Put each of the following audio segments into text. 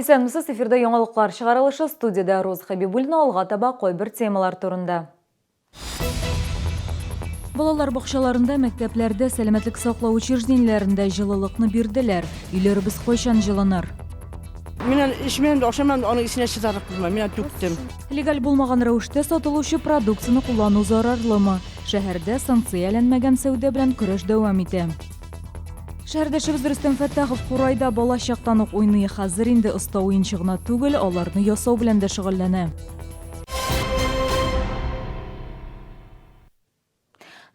Исәнмесез, эфирда яңалыклар чыгарылышы, студиядә Роза Хәбибуллина, алга таба кайбер темалар турында. Балалар бакчаларында, мәктәпләрдә, сәламәтлек саклау учреждениеләрендә җылылыкны бирделәр. Өйләребез кайчан җылыныр? Мин аны эчмәм дә, ашамам да, аның исенә чыдарлык булмый, мин аны түктем. Легаль булмаган рәвештә сатылучы продукцияне куллану зарарлымы? Шәһәрдә санкцияләнмәгән сәүдә белән көрәш дәвам итә. Шәһәрдәшебез Рөстәм Фәттахов курайда бала чактан ук уйный. Хәзер инде оста уенчы гына түгел, аларны ясау белән дә шөгыльләнә.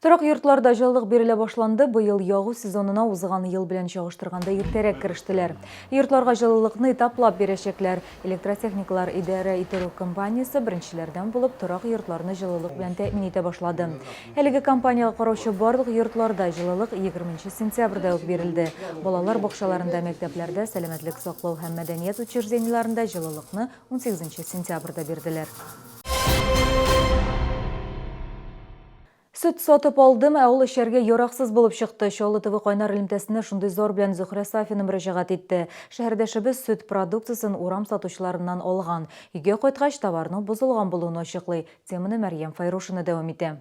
Торак йортларда җылылык бирелә башланды. Быел ягу сезонына узган ел белән чагыштырганда иртәрәк керештеләр. Йортларга җылылыкны этаплап бирәчәкләр. Электротехникалар идарә итү компаниясе беренчеләрдән булып торак йортларны җылылык белән тәэмин итә башлады. Әлеге компаниягә караучы барлык йортларда җылылык егерменче сентябрьдә үк бирелде. Балалар бакчаларында, мәктәпләрдә, сәламәтлек саклау һәм мәдәният учреждениеләрендә җылылыкны унсигезенче сентябрьдә бирделәр. Сөт сатып алдым, ә ул эчәргә яраксыз булып чыкты. Чаллы ТВ кайнар элемтәсенә шундый зар белән Зөһрә Сафина мөрәҗәгать итте. Шәһәрдәшебез сөт продукциясен урам сатучыларыннан алган. Өйгә кайткач, товарның бозылган булуын ачыклый. Теманы Мәрьям Файрушина дәвам итә.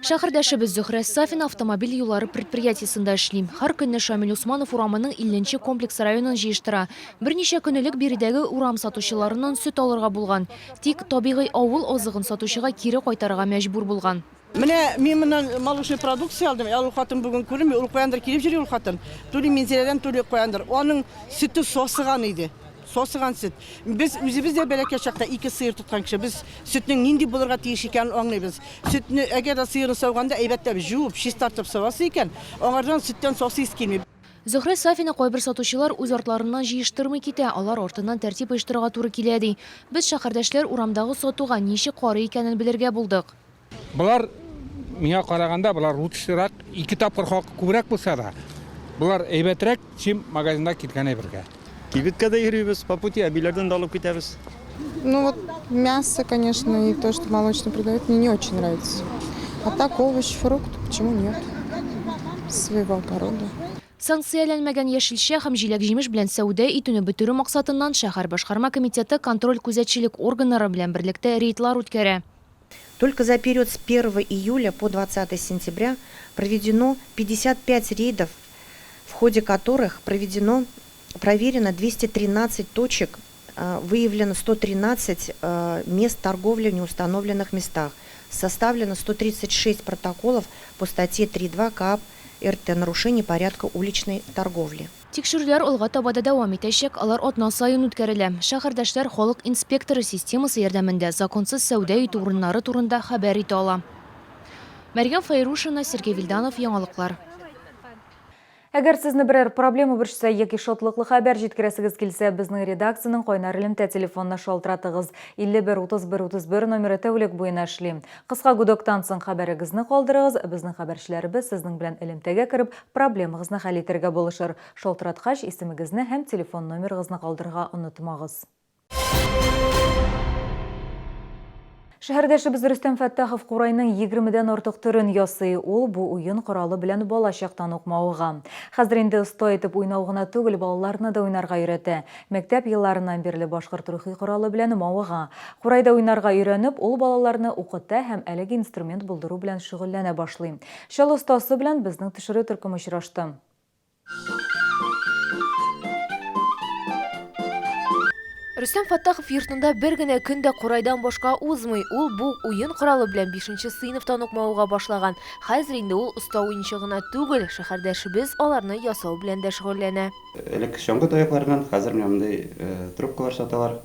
Шәһәрдәшебез Зөһрә Сафина автомобиль юллары предприятиесендә эшли. Һәр көнне Шамил Усманов урамының 50 нче комплекс районын җыештыра. Берничә көн элек биредәге урам сатучыларыннан сөт алырга булган. Тик табигый авыл азыгын сатучыга кире кайтарырга мәҗбүр булган. Менә мин моннан молочный продукция алдым, ә ул хатын бүген күренми, ул каяндыр килеп йөри ул хатын. То ли Минзәләдән, то ли каяндыр. Аның сөте сасыган иде. Сасыган сөт. Без үзебез дә бәләкәй чакта ике сыер тоткан кеше. Без сөтнең нинди булырга тиеш икәнен аңлыйбыз. Сөтне, әгәр дә сыерны сауганда әйбәтләп җуып, чистартып савасы икән, аңардан сөттән сасы ис килми. Зөһрә Сафина кайбер сатучылар үз артларыннан җыештырмый китә, алар артыннан тәртип оештырырга туры килә, ди. Без шәһәрдәшләр урамдагы сатуга ничек карый икәнен белергә булдык. Болар, миңа караганда, болар лучшерак, ике тапкыр хакы күбрәк булса да, болар әйбәтрәк, чем магазинда килгән әйбергә. Кибеткә дә йөрибез, по пути әбиләрдән дә алып китәбез. Ну вот мясо, конечно, и то, что молочное продают, мне не очень нравится. А так овощ, фрукт, почему нет? Своего огорода. Санкцияләнмәгән яшелчә һәм җиләк-җимеш белән сәүдә итүне бетерү максатыннан шәһәр башкарма комитеты контроль-күзәтчелек органнары белән берлектә рейдлар үткәрә. Только за период с 1 июля по 20 сентября проведено 55 рейдов, в ходе которых проведено, проверено 213 точек, выявлено 113 мест торговли в неустановленных местах, составлено 136 протоколов по статье 3.2 КоАП РТ «Нарушение порядка уличной торговли». Тикшерүләр алга таба да дәвам итәчәк, алар атна саен үткәрелә. Шәһәрдәшләр халык инспекторы системасы ярдәмендә законсыз сәүдә итү урыннары турында хәбәр итә ала. Мәрьям Фәйрушина, Сергей Вильданов, Яңалыклар. Әгәр сезне берәр проблема борчыса яки шатлыклы хәбәр җиткерәсегез килсә, безнең редакциянең кайнар элемтә телефонына шалтыратыгыз. 51 31 31 номеры тәүлек буена эшли. Кыска гудоктан соң хәбәрегезне калдырыгыз, безнең хәбәрчеләребез сезнең белән элемтәгә кереп, проблемагызны хәл итәргә булышыр. Шалтыраткач, исемегезне һәм телефон номерыгызны калдырырга онытмагыз. Шәһәрдәшебез Рөстәм Фәттахов курайның егермедән артык төрен ясый. Ул бу уен коралы белән бала чактан ук мавыга. Хәзер инде оста итеп уйнау гына түгел, балаларны да уйнарга өйрәтә. Мәктәп елларыннан бирле башкорт рухи коралы белән мавыга. Курайда уйнарга өйрәнеп, ул балаларны укыта һәм әлеге инструмент булдыру белән шөгыльләнә башлый. Чал остасы белән безнең төшерү төркеме очрашты. Рөстәм Фәттахов йортында бер генә көн дә курайдан башка узмый. Ул бу уен коралы белән бишенче сыйныфтан ук мавыга башлаган. Хәзер инде ул оста уенчы гына түгел, шәһәрдәшебез аларны ясау белән дә шөгыльләнә. Элек чаңгы таякларыннан, хәзер менә мондый трубкалар саталар.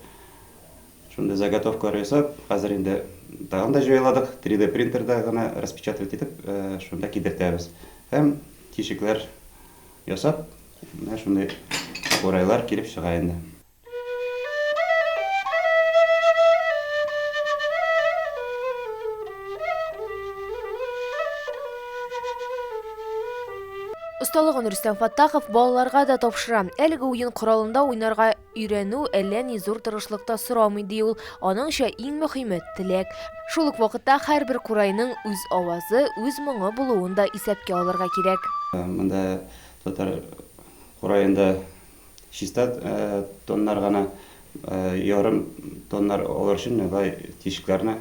Шундый заготовкалар ясап, хәзер инде тагын да җайладык, 3D принтерда гына распечатывать итеп, шунда кидертәбез. Һәм тишекләр ясап, менә шундый курайлар килеп чыга инде. Осталыгын Рөстәм Фаттахов балаларга да тапшыра. Әлеге уен коралында уйнарга Өйрәнү әллә ни зур тырышлык та сорамый, ди ул. Аныңча, иң мөһиме, теләк. Шул ук вакытта һәрбер курайның үз авазы, үз моңы булуын да исәпкә алырга кирәк. Монда татар кураенда чиста тоннар гына, ярым тоннар алыр өчен менә болай тишекләрне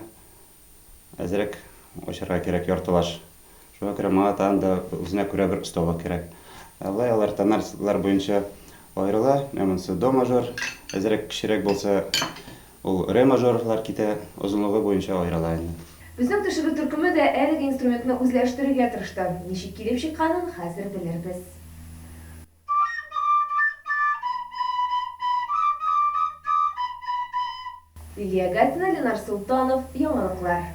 әзрәк ачарга кирәк, яртылаш. Шуңа күрә моңа тагын да үзенә күрә бер осталык кирәк. Ә болай алар тоннар буенча аерыла. Менә монысы до мажор, әзрәк кечерәк булса, ул ре мажорлар китә, озынлыгы буенча аерыла инде. Безнең төшерү төркеме дә әлеге инструментны үзләштерергә тырышты. Ничек килеп чыкканын хәзер белербез. Лилия Гатина, Ленар Солтанов, Яңалыклар.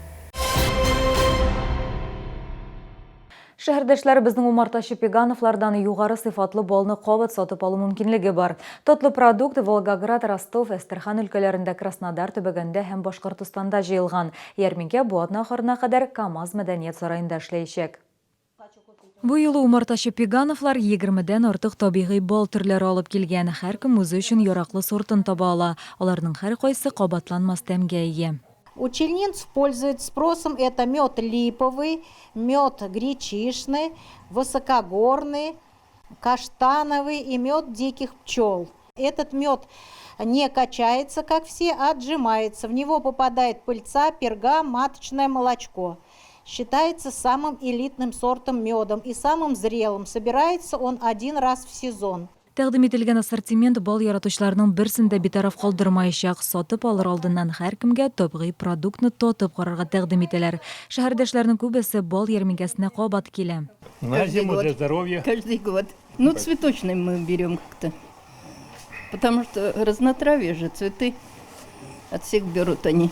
Шәһәрдәшләребезнең умартачы Пегановлардан югары сыйфатлы балны кабат сатып алу мөмкинлеге бар. Татлы продукт Волгоград, Ростов, Әстерхан өлкәләрендә, Краснодар төбәгендә һәм Башкортостанда җыелган. Ярминкә бу атна ахырына кадәр КАМАЗ мәдәният сараенда эшләячәк. Бу юлы умартачы Пегановлар егермедән артык табигый бал төрләре алып килгән. Һәркем үзе өчен яраклы сортын таба ала. Аларның һәркайсы кабатланмас тәмгә ия. У челнинцев пользуется спросом это мед липовый, мед гречишный, высокогорный, каштановый и мед диких пчел. Этот мед не качается, как все, а отжимается. В него попадает пыльца, перга, маточное молочко. Считается самым элитным сортом медом и самым зрелым. Собирается он один раз в сезон. Тәкъдим ителгән ассортимент бал яратучыларның берсен дә битараф калдырмаячак. Сатып алыр алдыннан һәркемгә табигый продуктны татып карарга тәкъдим итәләр. Шәһәрдәшләрнең күбесе бал ярминкәсенә кабат килә. На зиму для здоровья. Каждый год. Ну, цветочный мы берем как-то. Потому что разнотравье же, цветы от всех берут они,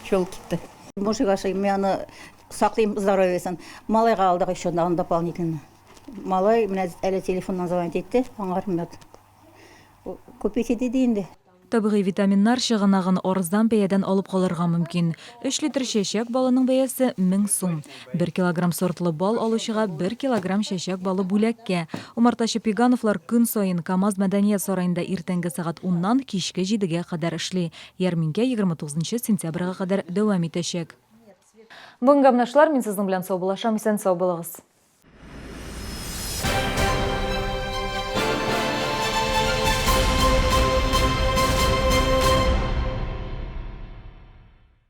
пчелки-то. Мужик ашый, мин аны саклыйм здоровьесын. Малайга алдык еще дополнительно. Малай менә әле телефоннан звонить итте, аңар мед купите диде инде. Табигый витаминнар чыганагын арзан бәядән алып калырга мөмкин. Өч литр чәчәк балының бәясе, 1000 сум. Бер килограмм сортлы бал алучыга бер килограмм чәчәк балы бүләккә. Умартачы Пегановлар көн саен КАМАЗ мәдәният сараенда иртәнге сәгать уннан кичке җидегә кадәр эшли. Ярминкә 29 сентябрьгә кадәр дәвам итәчәк. Бүгенгә менә шулар, мин сезнең белән саубуллашам, исән-сау булыгыз.